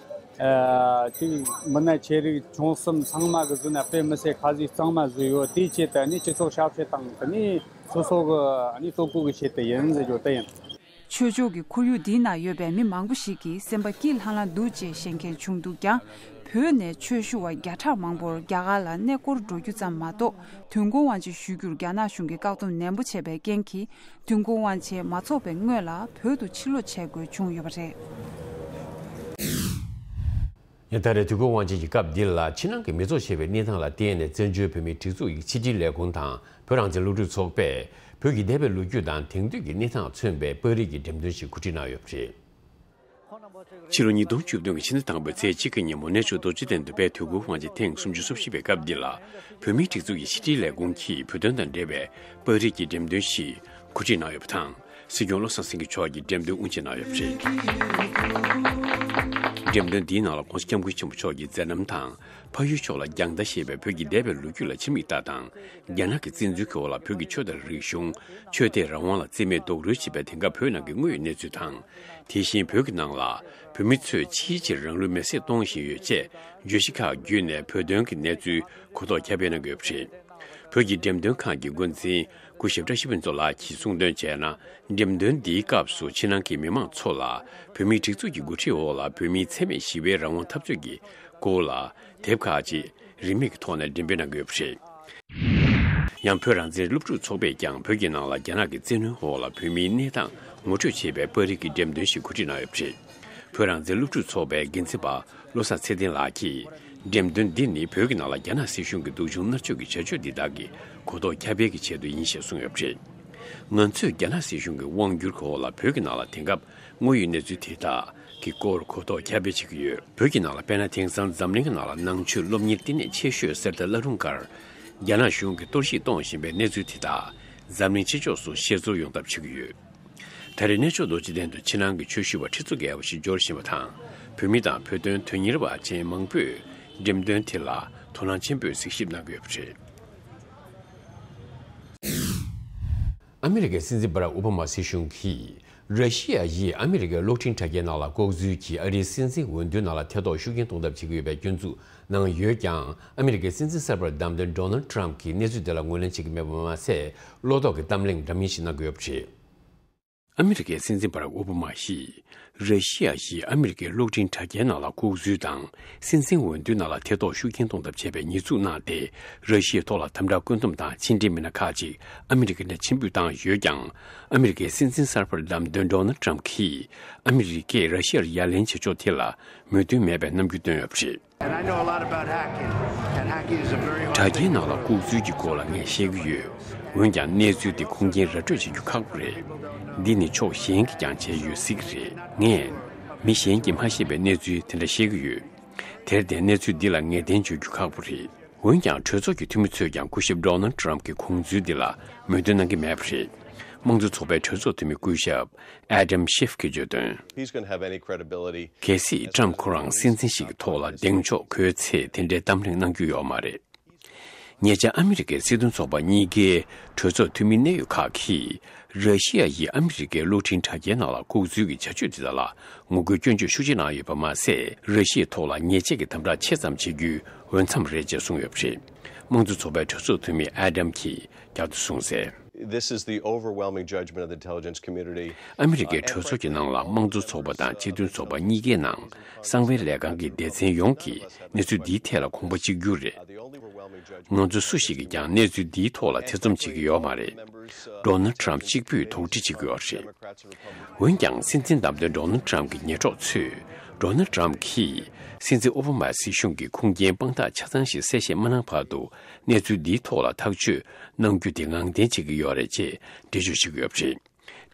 ཨ། ཅིག་མི་སྣ་ཆེ་རིགས་ཆུང་གསུམ་ཚང་མ་གི་བཟོས་ན་དཔེ་མི་སྲིད་ཁ་ཟས་གཙང་མ་བཟོས་ཡོད། དེའི་ཆེད་དུ་ནི་སྤྱི་ཚོགས་ཞབས་ཕྱི་དང་དེ་ནི་སོ་སོ་གི་ནི་ལྟོ་གོས་ཀྱི་ཆེད་དུ་ཡིན་ཟེར་རྒྱུ་དེ་ཡིན། ཆོས་ཕྱོགས་ཀྱི་ཁོར་ཡུག་འདིའི་ནང་ཡོད་པའི་མི་མང་པོ་ཞིག་གིས་སེམས་པ་སྐྱིད་ལྷང་ལྷང་འདུག་ཅེས་བཤད་མཁན་བྱུང་འདུག་ཀྱང་། བོད་ནས་ཆོས་ཞུ་བ་བརྒྱ་ཕྲག་མང་པོར་རྒྱ་གར་ལ་གནས་སྐོར་འགྲོ་རྒྱུ་ཙམ་མ་གཏོགས། དུས་འཁོར་དབང་ཆེན་ཞུ་རྒྱུར་རྒྱ་ནག་གཞུང་གིས་བཀག་སྡོམ་ནན་པོ་བྱས་པའི་རྐྱེན་གྱིས། དུས་འཁོར་དབང་ཆེན་མ་འཚོགས་པའི་སྔོན་ལ་བོད་དུ་ཕྱིར་ལོག་བྱེད་དགོས་བྱུང་ཡོད་པ་རེད། ཡང་ད་རེས་དུས་འཁོར་དབང་ཆེན་གྱི་སྐབས་འདི་ལ་ཕྱི་ནང་གི་མི་ཚོགས་ཆེ་བའི་གནས་སྟངས་ལ་བརྟེན་ནས། བཙན་བྱོལ་བོད་མིའི་སྒྲིག་འཛུགས་ཀྱི་ཕྱི་དྲིལ་ལས་ཁུངས་དང་བོད་རང་བཙན་སློབ་ཕྲུག་ཚོགས་པས་བོད་ཀྱི་འདས་པའི་ལོ་རྒྱུས་དང་དེང་དུས་ཀྱི་གནས་སྟངས་མཚོན་པའི་པར་རིས་ཀྱི་འགྲེམས་སྟོན་ཞིག་གོ་སྒྲིག་གནང་ཡོད་པ་རེད། ཕྱི་ལོ་ཉིས་སྟོང་བཅུ་བདུན་གྱི་ཕྱི་ཟླ་དང་པོའི་ཚེས་གཅིག་གི་ཉིན་མོ་གནས་མཆོག་རྡོ་རྗེ་གདན་དུ་དཔལ་དུས་འཁོར་དབང་ཆེན་ཐེངས་སུམ་ཅུ་སོ་བཞི་པའི་སྐབས་འདི་ལ། བོད་མིའི་སྒྲིག་འཛུགས་ཀྱི་ཕྱི་དྲིལ་ལས་ཁུངས་ཀྱིས་བོད་དོན་དང་འབྲེལ་བའི་པར་རིས་ཀྱི་འགྲེམས་སྟོན་ཞིག་གོ་སྒྲིག་གནང་ཡོད་པ་དང་། སྲིད་སྐྱོང་བློ་བཟང་སེང་གེ་མཆོག་གིས་འགྲེམས་སྟོན་དབུ་འབྱེད་གནང་ཡོད་པ་རེད། འགྲེམས་སྟོན་འདིའི་ནང་ལ་༸གོང་ས་༸སྐྱབས་མགོན་ཆེན་པོ་མཆོག་གི་མཛད་རྣམ་དང་། ཕ་ཡུལ་ཕྱོགས་ལ་རྒྱང་ལྟ་ཞེས་པའི་བོད་ཀྱི་འདས་པའི་ལོ་རྒྱུས་ལ་ཕྱི་མིག་ལྟ་སྟངས། རྒྱ་ནག་གི་བཙན་འཛུལ་གྱི་འོག་ལ་བོད་ཀྱི་ཆོས་དང་རིག་གཞུང་། ཆོས་དད་རང་དབང་ལ་བརྩི་མེད་རྡོག་རོལ་བྱས་པའི་དེང་སྐབས་བོད་ནང་གི་དངོས་ཡོད་གནས་ཚུལ་དང་། དེ་བཞིན་བོད་ཀྱི་ནང་ལ་བོད་མི་ཚོས་ཆེས་ཆེར་རང་ལུས་མེར་སྲེག་གཏོང་བཞིན་ཡོད་ཅེས་བརྗོད་གཞི་ཁག་བརྒྱུད་ནས་བོད་དོན་གྱི་གནས་ཚུལ་གོ་རྟོགས་ཁྱབ་སྤེལ་གནང་གི་ཡོད་པ་རེད། བོད་ཀྱི་འགྲེམས་སྟོན་ཁང་གི་འགོ་འཛིན་སྐུ་ཞབས་བཀྲ་ཤིས་ཕུན་ཚོགས་ལགས་ཀྱིས་གསུངས་དོན་བྱས་ན། འགྲེམས་སྟོན་འདིའི་སྐབས་སུ་ཕྱི་ནང་གི་མི་མང་ཚོ་ལ་བོད་མིའི་སྒྲིག་འཛུགས་ཀྱི་འགོ་ཁྲིད་འོག་ལ་བོད་མིའི་འཚེ་མེད་ཞི་བའི་རང་དབང་འཐབ་རྩོད་ཀྱི་སྐོར་ལ་དེབ་ཁག་ཅིག་རིན་མེད་ཀྱི་ཐོག་ནས་འགྲེམས་སྤེལ་གནང་གི་ཡོད་པ་རེད། ཡང་བོད་རང་བཙན་སློབ་ཕྲུག་ཚོགས་པས་ཀྱང་བོད་ཀྱི་ནང་ལ་རྒྱ་ནག་གི་བཙན་གནོན་འོག་ལ་བོད་མིའི་གནས་སྟངས་ངོ་སྤྲོད་བྱེད་པའི་པར་རིས་ཀྱི་འགྲེམས་སྟོན་ཞིག་གོ་སྒྲིག་གནང་ཡོད་པ་རེད། བོད་རང་བཙན་སློབ་ཕྲུག་ཚོགས་པའི་འགན་འཛིན་པ་བློ་བཟང་ཚེ་བརྟན་ལགས་ཀྱིས། འགྲེམས་སྟོན་འདི་ནི་བོད་ཀྱི་ནང་ལ་རྒྱ་ནག་སྲིད་གཞུང་གི་སྡུག་སྦྱོང་མནར་གཅོད་ཀྱི་བྱ་སྤྱོད་འདི་དག་གི་གོ་རྟོགས་ཁྱབ་སྤེལ་གྱི་ཆེད་དུ་ཡིན་ཞེས་གསུངས་ཡོད་པ་རེད། ང་ཚོས་རྒྱ་ནག་སྲིད་གཞུང་གི་དབང་བསྒྱུར་གྱི་འོག་ལ་བོད་ཀྱི་ནང་ལ་དེང་སྐབས་དངོས་ཡོད་གནས་ཚུལ་དེ་དག་གི་སྐོར་གོ་རྟོགས་ཁྱབ་སྤེལ་བྱེད་ཀྱི་ཡོད། བོད་ཀྱི་ནང་ལ་དཔེར་ན། དེང་སང་འཛམ་གླིང་གི་ནང་ལ་ནང་ཆོས་སློབ་གཉེར་བསྟི་གནས་ཆེ་ཤོས་གསེར་རྟ་བླ་རུང་སྒར། རྒྱ་ནག་གཞུང་གིས་གཏོར་བཤིག་གཏོང་བཞིན་པའི་གནས་ཚུལ་དེ་དག་འཛམ་གླིང་སྤྱི་ཚོགས་སུ་ཤེས་ཚོར་ཡོང་ཐབས་བྱེད་ཀྱི་ཡོད། ད་རེས་གནས་མཆོག་རྡོ་རྗེ་གདན་དུ་ཕྱི་ནང་གི་ཆོས་ཞུ་བ་ཁྲི་ཚོ་བརྒལ་བ་ཞིག་འབྱོར་བཞིན་པ་དང་། བོད་མི་དང་བོད་དོན་དོན་གཉེར་བ་ཅན་མང་པོས་འགྲེམས་སྟོན་དེ་ལ་དོ་སྣང་ཆེན་པོས་གཟིགས་ཞིབ་གནང་གི་ཡོད་པ་རེད། ཨ་མི་རི་ཀའི་སྲིད་འཛིན་བྷ་རག་ཨོ་བྷ་མ་སྲིད་གཞུང་གིས་ ར་ཤི་ཡ་ཡིས་ཨ་མི་རི་ཀའི་གློག་འཕྲིན་དྲ་རྒྱའི་ནང་ལ་ལྐོག་འཛུལ་གྱིས་ཨ་རིའི་སྲིད་འཛིན་འོས་བསྡུའི་ནང་ལ་ཐེ་གཏོགས་ཤུགས་རྐྱེན་གཏོང་ཐབས་བྱེད་ཀྱི་ཡོད་པའི་སྐྱོན་འཛུགས་གནང་ཡོད་ཀྱང་། ཨ་མི་རི་ཀའི་སྲིད་འཛིན་གསར་པར་བདམས་ཏེ་ཌོ་ནལ་ཌི་ཊརམ་གྱིས་གནས་ཚུལ་དེ་ལ་ངོས་ལེན་བྱེད་ཀྱི་མེད་པ་མ་ཟད། བློ་དོགས་ཀྱི་གཏམ་གླེང་འདྲ་མིན་ཞིག་གནང་གི་ཡོད་པ་རེད། ཨ་མི་རི་ཀའི་སྲིད་འཛིན་བྷ་རག་ཨོ་བྷ་མ་ཡིས་ར་ཤི་ཡ་ཡིས་ཨ་མི་རི་ཀའི་གློག་འཕྲིན་དྲ་རྒྱའི་ནང་ལ་ལྐོག་འཛུལ་དང་། སྲིད་འཛིན་འོས་བསྡུའི་ནང་ལ་ཐེ་གཏོགས་ཤུགས་རྐྱེན་གཏོང་ཐབས་བྱས་པའི་ཉེས་འཛུགས་གནང་སྟེ། ར་ཤི་ཡའི་ཐོག་ལ་དམ་དྲག་བཀོད་འདོམས་དང་ཕྱི་འབྲེལ་མི་སྣ་ཁག་ཅིག་ཨ་མི་རི་ཀ་ནས་ཕྱིར་འབུད་བཏང་ཡོད་ཀྱང་། ཨ་མི་རི་ཀའི་སྲིད་འཛིན་གསར་པར་བདམས་ཏེ་ཌོ་ནལ་ཌི་ཊརམ་གྱིས་ཨ་མི་རི་ཀས་ར་ཤི་ཡར་ཡ་ལན་བྱེད་ཕྱོགས་དེ་ལ་མོས་མཐུན་མེད་པའི་རྣམ་འགྱུར་བཏོན་ཡོད་པ་རེད། And I know a lot about hacking, and hacking is a very hard དྲ་རྒྱའི་ནང་ལ་ལྐོག་འཛུལ་གྱི་སྐོར་ལ་ངས་ཤེས་ཀྱི་ཡོད། འོན་ཀྱང་གནས་ཚུལ་དེ་ཁུངས་སྐྱེལ་ར་སྤྲོད་བྱེད་རྒྱུ་ཁག་པོ་རེད། འདི་ནི་ཕྱོགས་གཞན་གྱིས་ཀྱང་བྱས་ཡོད་སྲིད་ཀྱི་རེད། ངས་མི་གཞན་གྱིས་མ་ཤེས་པའི་གནས་ཚུལ་དེ་འདྲ་ཤེས་ཀྱི་ཡོད། དེར་བརྟེན་གནས་ཚུལ་འདི་ལ་ངེས་གཏན་བརྗོད་རྒྱུ་ཁག་པོ་རེད། འོན་ཀྱང་གྲོས་ཚོགས་ཀྱི་འཐུས་མི་ཚོས་ཀྱང་སྐུ་ཞབས་ཌོ་ནལ་ཌི་ཊརམ་གྱི་གོང་ཚུལ་འདི་ལ་མོས་མཐུན་གནང་གི་མེད་པ་རེད། དམངས་གཙོ་ཚོགས་པའི་གྲོས་ཚོགས་འཐུས་མི་སྐུ་ཞབས་ཨེ་ཌམ་ཤིབ་ཀྱིས་བརྗོད་དོན། He's going to have any credibility. གལ་སྲིད་ཊརམ་ཁོ་རང་སྲིད་འཛིན་ཞིག་གི་ཐོག་ལ་གདེང་འཇོག་དགོས་ཚེ་དེ་འདྲའི་གཏམ་གླེང་གནང་རྒྱུ་ཡོད་མ་རེད། ཉེ་ཆར་ཨ་མི་རི་ཀའི་སྲིད་དོན་ཚོགས་པ་གཉིས་ཀའི་གྲོས་ཚོགས་འཐུས་མི་གནད་ཡོད་ཁག་གིས། ར་ཤི་ཡ་ཡིས་ཨ་མི་རི་ཀའི་གློག་འཕྲིན་དྲ་རྒྱའི་ནང་ལ་ལྐོག་འཛུལ་གྱི་བྱ་སྤྱོད་དེ་དག་ལ་ངོ་རྒོལ་སྐྱོན་བརྗོད་ཤུགས་ཆེ་གནང་ཡོད་པ་མ་ཟད། ར་ཤི་ཡའི་ཐོག་ལ་ཉེས་ཆད་ཀྱི་དམ་དྲག་ཆེ་ཙམ་བྱེད་རྒྱུའི་འོས་འཚམ་རེད་ཅེས་གསུངས་ཡོད་པ་རེད། དམངས་གཙོ་ཚོགས་པའི་གྲོས་ཚོགས་འཐུས་མི་ཨེ་ཌམ་གྱིས་བསྐྱར་དུ་གསུངས་གསལ། This is the overwhelming judgment of the intelligence community. ཨ་མི་རི་ཀའི་གྲོས་ཚོགས་ཀྱི་ནང་ལ་དམངས་གཙོ་ཚོགས་པ་དང་སྤྱི་མཐུན་ཚོགས་པ་གཉིས་ཀའི་ནང་གསང་བའི་ལས་ཁང་གི་སྡེ་ཚན་ཡོངས་ཀྱིས་གནས་ཚུལ་འདིའི་ཐད་ལ་དགོངས་པ་གཅིག་གྱུར་རེད། ང་ཚོ་སུ་ཞིག་གིས་ཀྱང་གནས་ཚུལ་འདིའི་ཐོག་ལ་ཐེ་ཚོམ་བྱེད་ཀྱི་ཡོད་མ་རེད། ཌོ་ནལ་ཌི་ཊརམ་གཅིག་པུས་དོགས་འདྲི་བྱེད་ཀྱི་ཡོད་རེད། འོན་ཀྱང་སྲིད་འཛིན་བདམས་ཐོན་ཌོ་ནལ་ཌི་ཊརམ་གྱི་ཉེ་གྲོགས་ཚོས་ཌོ་ནལ་ཌི་ཊརམ་གྱིས་སྲིད་འཛིན་ཨོ་བྷ་མ་སྲིད་གཞུང་གི་ཁུངས་སྐྱེལ་དཔང་རྟགས་ཆ་ཚང་ཞིག་གསལ་བཤད་མ་གནང་བར་དུ་གནས་ཚུལ་འདིའི་ཐོག་ལ་ཐག་གཅོད་གནང་རྒྱུ་དེ་ངང་འཐེན་བྱེད་ཀྱི་ཡོད་རེད་ཅེས་འགྲེལ་བརྗོད་བྱེད་ཀྱི་ཡོད་པ་རེད།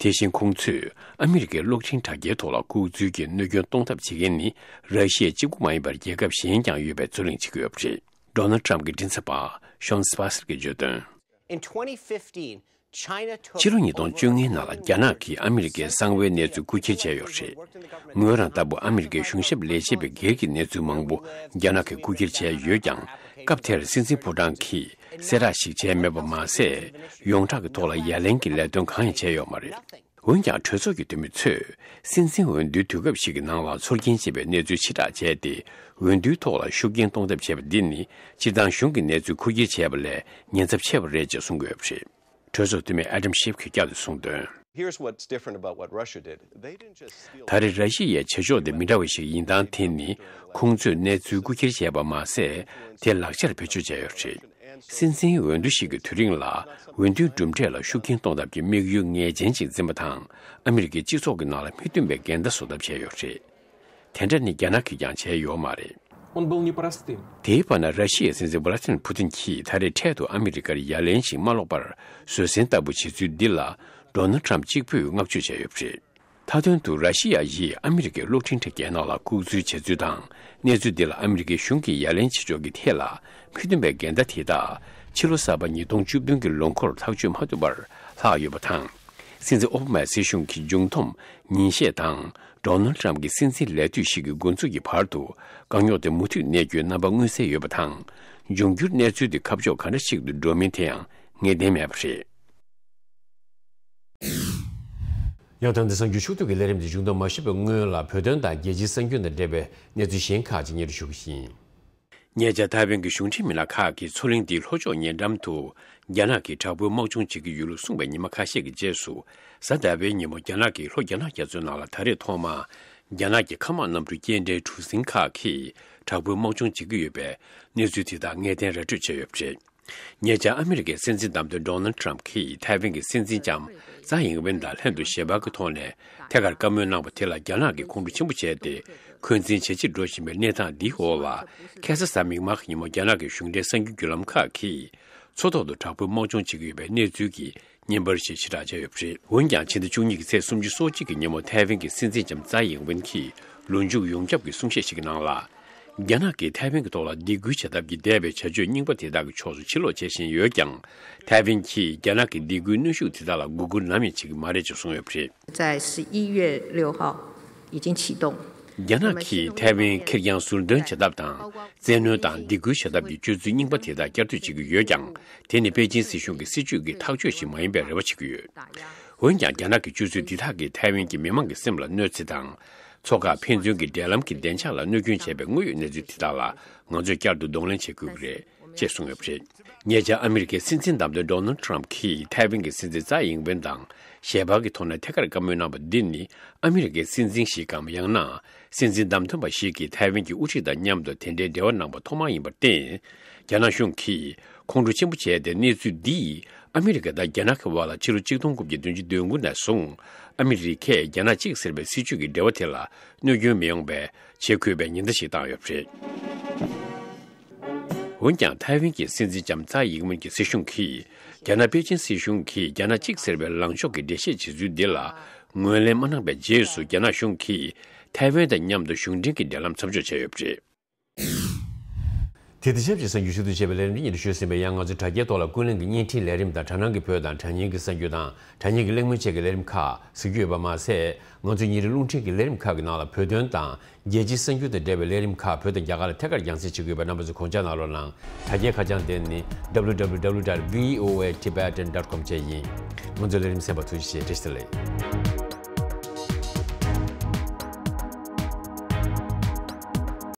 དེ་བཞིན་ཁོང་ཚོས་ཨ་མི་རི་ཀའི་གློག་འཕྲིན་དྲ་རྒྱའི་ཐོག་ལ་ལྐོག་འཛུལ་གྱིས་གནོད་སྐྱོན་གཏོང་ཐབས་བྱེད་མཁན་ནི་ར་ཤི་ཡ་གཅིག་པུ་མ་ཡིན་པར་རྒྱལ་ཁབ་གཞན་ཀྱང་ཡོད་པའི་རྩོད་གླེང་བྱེད་ཀྱི་ཡོད་པ་རེད། ཌོ་ནལ་ཌི་ཊརམ་གྱི་མགྲིན་ཚབ་པ་ཤོན་སི་པ་སར་གྱིས་བརྗོད་དོན། In twenty fifteen, China took ཕྱི་ལོ་ཉིས་སྟོང་བཅོ་ལྔའི་ནང་ལ་རྒྱ་ནག་གིས་ཨ་མི་རི་ཀའི་གསང་བའི་གནས་ཚུལ་རྐུ་འཁྱེར་བྱས་ཡོད་རེད། ངོས་རང་ལྟ་བུ་ཨ་མི་རི་ཀའི་གཞུང་ཞབས་ལས་བྱེད་པའི་སྒེར་གྱི་གནས་ཚུལ་མང་པོ་རྒྱ་ནག་གིས་རྐུ་འཁྱེར་བྱས་ཡོད་ཀྱང་། སྐབས་དེར་སྲིད་འཛིན་ཕོ་བྲང་གིས་གསལ་བསྒྲགས་ཤིག་བྱས་མེད་པ་མ་ཟད། ཡོངས་གྲགས་ཀྱི་ཐོག་ལ་ཡ་ལན་གྱི་ལས་དོན་གང་ཡང་བྱས་ཡོད་མ་རེད། འོན་ཀྱང་གྲོས་ཚོགས་ཀྱི་འཐུས་མི་ཚོས་སྲིད་འཛིན་འོས་བསྡུའི་དུས་སྐབས་ཤིག་གི་ནང་ལ་ཚོར་སྐྱེན་བྱེད་པའི་གནས་ཚུལ་ཕྱིར་བསྒྲགས་བྱས་ཏེ། འོས་བསྡུའི་ཐོག་ལ་ཤུགས་རྐྱེན་གཏོང་ཐབས་བྱས་པ་འདི་ནི་སྤྱིར་བཏང་གཞུང་གི་གནས་ཚུལ་རྐུ་འཁྱེར་བྱས་པ་ལས་ཉེན་ཚབས་ཆེ་བ་རེད་ཅེས་གསུང་གི་ཡོད་པ་རེད། གྲོས་ཚོགས་འཐུས་མི་ཨ་ཌམ་ཤིབ་ཀྱིས་བསྐྱར་དུ་གསུངས་དོན། Here's what's different about what Russia did. They didn't just steal ད་རེས་ར་ཤི་ཡའི་བྱེད་ཕྱོགས་དེ་མི་འདྲ་བ་ཞིག་ཡིན་སྟངས་དེ་ནི། ཁོང་ཚོས་གནས་ཚུལ་རྐུ་འཁྱེར་བྱས་པ་མ་ཟད། དེ་ལག་ཆར་བེད་སྤྱོད་བྱས་ཡོད་རེད། སྲིད་འཛིན་འོས་བསྡུ་ཞིག་གི་དུས་རིང་ལ་འོས་བསྡུའི་གྲུབ་འབྲས་ལ་ཤུགས་རྐྱེན་གཏོང་ཐབས་ཀྱི་དམིགས་ཡུལ་ངེས་ཅན་ཞིག་འཛིན་པ་དང་། ཨ་མི་རི་ཀའི་སྤྱི་ཚོགས་ཀྱི་ནང་ལ་མི་མཐུན་པའི་འགལ་ཟླ་བཟོ་ཐབས་བྱས་ཡོད་རེད། དེ་འདྲ་ནི་རྒྱ་ནག་གིས་ཀྱང་བྱས་ཡོད་མ་རེད། Он был непростым. དེའི་བར་ན་ར་ཤི་ཡའི་སྲིད་འཛིན་ཝ་ལ་ཏི་མིར་ཕུ་ཏིན་གྱིས་ད་རེས་འཕྲལ་དུ་ཨ་མི་རི་ཀར་ཡ་ལན་ཞིག་མ་སློག་པར་བཟོད་བསྲན་ལྟ་བུ་བྱེད་ཚུལ་འདི་ལ་ཌོ་ནལ་ཌི་ཊརམ་གཅིག་པུས་བསྔགས་བརྗོད་བྱས་ཡོད་པ་རེད། མཐའ་དོན་དུ་ར་ཤི་ཡ་ཡིས་ཨ་མི་རི་ཀའི་གློག་འཕྲིན་དྲ་རྒྱའི་ནང་ལ་ལྐོག་འཛུལ་བྱས་ཚུལ་དང་། གནས་ཚུལ་འདི་ལ་ཨ་མི་རི་ཀའི་གཞུང་གིས་ཡ་ལན་བྱེད་ཕྱོགས་ཀྱི་ཐད་ལ་མི་མཐུན་པའི་འགལ་ཟླ་དེ་དག་ཕྱི་ལོ་གསར་པ་ཉིས་སྟོང་བཅུ་བདུན་གྱི་ལོ་འཁོར་ཐག་གཅོད་མ་ཐུབ་པར་ལྷག་ཡོད་པ་དང་། སྲིད་འཛིན་ཨོ་བྷ་མའི་སྲིད་གཞུང་གི་མཇུག་བསྡོམས་ཉིན་ཤས་དང་། ཌོ་ནལ་ཌི་ཊརམ་གྱི་སྲིད་འཛིན་ལས་དུས་ཤིག་གི་འགོ་འཛུགས་ཀྱི་བར་དུ་དཀའ་རྙོག་དེ་མུ་མཐུད་གནས་རྒྱུའི་རྣམ་པ་མངོན་གསལ་ཡོད་པ་དང་། འབྱུང་འགྱུར་གནས་ཚུལ་དེ་ཁ་ཕྱོགས་ག་འདྲ་ཞིག་ཏུ་འགྲོ་མིན་དེ་ཡང་ངེས་གཏན་མེད་པ་རེད། ཡང་ད་ལྟ་གསར་འགྱུར་ཕྱོགས་བསྡུས་ཀྱི་ལས་རིམ་འདི་མཇུག་སྡོམ་མ་ཞུས་པའི་སྔོན་ལ། བོད་དོན་དང་རྒྱལ་སྤྱིའི་གསར་འགྱུར་དང་འབྲེལ་བའི་གནས་ཚུལ་གཞན་ཁག་ཅིག་སྙན་སྒྲོན་ཞུ་གི་ཡིན། ཉེ་ཆར་ཐའེ་ཝན་གྱི་གཞུང་འབྲེལ་མི་སྣ་ཁག་གིས་མཚོ་གླིང་འདིའི་ལྷོ་ཕྱོགས་ཉེ་འགྲམ་དུ་རྒྱ་ནག་གིས་དྲག་པོའི་དམག་སྦྱོང་བྱེད་ཀྱི་ཡོད་ལུགས་གསུངས་པའི་ཉི་མ་ཁ་ཤས་ཀྱི་རྗེས་སུ། གཟའ་ཟླ་བའི་ཉིན་མོ་རྒྱ་ནག་གི་ལྷོ་རྒྱ་ནག་རྒྱ་མཚོའི་ནང་ལ་ད་རེས་ཐོག་མར་རྒྱ་ནག་གི་མཁའ་དམག་གནམ་གྲུ་རྐྱེན་འདྲེན་གྲུ་གཟིངས་ཁག་གིས་དྲག་པོའི་དམག་སྦྱོང་བྱེད་ཀྱི་ཡོད་པའི་གནས་ཚུལ་དེ་དག་ངེས་གཏན་ར་སྤྲོད་བྱས་ཡོད་པ་རེད། ཉེ་ཆར་ཨ་མི་རི་ཀའི་སྲིད་འཛིན་བདམས་ཐོན་ཌོ་ནལ་ཌི་ཊརམ་གྱིས་ཐའེ་ཝན་གྱི་སྲིད་འཛིན་ལྕམ་ཙའེ་ཡིང་ཝེན་དང་ལྷན་དུ་ཞལ་པར་གྱི་ཐོག་ནས་ཐད་ཀར་བཀའ་མོལ་གནང་བ་དེ་ལ་རྒྱ་ནག་གིས་ཁོང་ཁྲོ་ཆེན་པོ་བྱས་ཏེ། འཁོན་འཛིན་ཇེ་ཆེར་འགྲོ་བཞིན་པའི་གནས་སྟངས་འདིའི་འོག་ལ། ཁ་སང་གཟའ་མིག་དམར་གྱི་ཉིན་མོ་རྒྱ་ནག་གི་གཞུང་འབྲེལ་གསར་འགྱུར་བརྒྱུད་ལམ་ཁག་གིས་མཚོ་ཐོག་ཏུ་དྲག་པོའི་དམག་སྦྱོང་བྱེད་ཀྱི་ཡོད་པའི་གནས་ཚུལ་གྱི་བརྙན་པར་ཞིག་ཕྱིར་བསྒྲགས་བྱས་ཡོད་པ་རེད། འོན་ཀྱང་ཕྱི་ཟླ་བཅུ་གཉིས་ཀྱི་ཚེས་སུམ་ཅུ་སོ་གཅིག་གི་ཉིན་མོ་ཐའེ་ཝན་གྱི་སྲིད་འཛིན་ལྕམ་ཙའེ་ཡིང་ཝེན་གྱིས་ལོ་མཇུག་ཡོངས་ཁྱབ་ཀྱི་གསུང་བཤད་ཞིག་གི་ནང་ལ། རྒྱ་ནག་གིས་ཐའེ་ཝན་གྱི་ཐོག་ལ་སྡིགས་སྐུལ་བྱ་ཐབས་ཀྱིས་འདས་པའི་བྱ་སྤྱོད་རྙིང་པ་དེ་དག་གི་ཕྱོགས་སུ་ཕྱིར་ལོག་བྱེད་བཞིན་ཡོད་ཀྱང་། ཐའེ་ཝན་གྱིས་རྒྱ་ནག་གི་སྡིགས་སྐུལ་གནོན་ཤུགས་དེ་དག་ལ་མགོ་སྒུར་ནམ་ཡང་བྱེད་ཀྱི་མ་རེད་ཅེས་གསུངས་ཡོད་པ་རེད། 在十一月六号已经启动。 རྒྱ་ནག་གིས་ཐའེ་ཝན་ཁེར་རྐྱང་ཟུར་འདོན་བྱ་ཐབས་དང་། བཙན་གནོན་དང་སྡིགས་སྐུལ་བྱ་ཐབས་ཀྱི་སྤྱོད་ཚུལ་རྙིང་པ་དེ་དག་བསྐྱར་གཏོད་བྱེད་ཀྱི་ཡོད་ཀྱང་། དེ་ནི་པེ་ཅིན་སྲིད་གཞུང་གི་སྲིད་ཇུས་ཀྱི་ཐག་གཅོད་ཞིག་མ་ཡིན་པའི་རེ་བ་བྱེད་ཀྱི་ཡོད། འོན་ཀྱང་། རྒྱ་ནག་གི་སྤྱོད་ཚུལ་འདི་དག་གིས་ཐའེ་ཝན་གྱི་མི་མང་གི་སེམས་ལ་གནོད་འཚེ་དང་། མཚོ་འགག་ཕན་ཚུན་གྱི་འབྲེལ་ལམ་གྱི་བདེ་འཇགས་ལ་གནོད་སྐྱོན་བྱས་པའི་དངོས་ཡོད་གནས་ཚུལ་དེ་དག་ལ་ང་ཚོས་བསྐྱར་དུ་གདོང་ལེན་བྱེད་དགོས་ཀྱི་རེད། ཅེས་གསུངས་ཡོད་པ་རེད། ཉེ་ཆར་ཨ་མི་རི་ཀའི་སྲིད་འཛིན་བདམས་ཐོན་ཌོ་ནལ་ཊམ་གྱིས་ཐའེ་ཝན་གྱི་སྲིད་འཛིན་ཙའེ་ཡིན་ཝེན་དང་ཞལ་པར་གྱི་ཐོག་ནས་ཐད་ཀར་བཀའ་མོལ་གནང་བ་འདི་ནི། ཨ་མི་རི་ཀའི་སྲིད་འཛིན་ཞིག་གམ། ཡང་ན། སྲིད་འཛིན་བདམས་ཐོན་པ་ཞིག་གིས་ཐའེ་ཝན་གྱི་དབུ་ཁྲིད་དང་མཉམ་དུ་དེ་འདྲའི་འབྲེལ་བ་གནང་པ་ཐོག་མ་ཡིན་པར་བརྟེན། རྒྱ་ནག་གཞུང་གིས་ཁོང་ཁྲོ་ཆེན་པོ་བྱས་ཏེ། གནས་ཚུལ་འདིས་ཨ་མི་རི་ཀ་དང་རྒྱ་ནག་གི་དབར་ལ་ཕྱི་ལོ་ཆིག་སྟོང་དགུ་བརྒྱ་བདུན་ཅུ་དོན་དགུ་ནས་བཟུང་ཨ་མི་རི་ཀས་རྒྱ་ནག་གཅིག་ཟེར་བའི་སྲིད་བྱུས་ཀྱི་འབྲེལ་བ་དེ་ལ་གནོད་སྐྱོན་མི་ཡོང་བའི་ཆེད་བཀོད་པའི་ཉེན་བརྡ་ཞིག་བཏང་ཡོད་པ་རེད། འོན་ཀྱང་། ཐའེ་ཝན་གྱི་སྲིད་འཛིན་ལྕམ་ཙའེ་ཡིན་ཝེན་གྱི་སྲིད་གཞུང་གིས་རྒྱ་ནག་པེ་ཅིན་སྲིད་གཞུང་གིས་རྒྱ་ནག་གཅིག་ཟེར་བའི་ལངས་ཕྱོགས་ཀྱི་འགྲེལ་བཤད་བྱེད་ཚུལ་འདི་ལ་ངོས་ལེན་མ་གནང་བའི་རྗེས་སུ། རྒྱ་ནག་གཞུང་གིས་ཐའེ་ཝན་དང་མཉམ་དུ་གཞུང་འབྲེལ་གྱི་འབྲེལ་ལམ་མཚམས་འཇོག་བྱས་ཡོད་པ་རེད། དེ་དང་ཆབས་ཅིག་གསར་འགྱུར་ཞུ་གཏུག་བྱས་པའི་ལས་རིམ་འདི་སྙན་སྒྲོན་ཞུས་ཟིན་པས། ཡང་ང་ཚོའི་དྲ་རྒྱའི་ཐོག་ལ་ཀུན་གླེང་གི་བརྙན་འཕྲིན་ལས་རིམ་དང་། དྲ་སྣང་གི་བོད་དང་དྲ་བརྙན་གྱི་གསར་འགྱུར་དང་། དྲ་བརྙན་གྱི་གླེང་མོལ་བཅས་ཀྱི་ལས་རིམ་ཁག་གཟིགས་རྒྱུ་ཡོད་པ་མ་ཟད། ང་ཚོའི་ཉིན་རེའི་རླུང་འཕྲིན་གྱི་ལས་རིམ་ཁག་གི་ནང་ལ་བོད་དོན་དང་རྒྱལ་སྤྱིའི་གསར་འགྱུར་དང་འབྲེལ་བའི་ལས་རིམ་ཁག་བོད་དང་རྒྱ་གར་ལ་ཐད་ཀར་རྒྱང་སྲིང་བྱེད་ཀྱི་ཡོད་པས། རྣམ་པ་ཚོས་དགོངས་འཇགས་གནང་རོགས་གནང་། དྲ་རྒྱའི་ཁ་བྱང་དེ་ནི་W W W dot V O A Tibetan dot com བཅས་ཡིན། ང་ཚོའི་ལས་རིམ་གསན་པར་ཐུགས་རྗེ་ཆེ། བཀྲ་ཤིས་བདེ་ལེགས།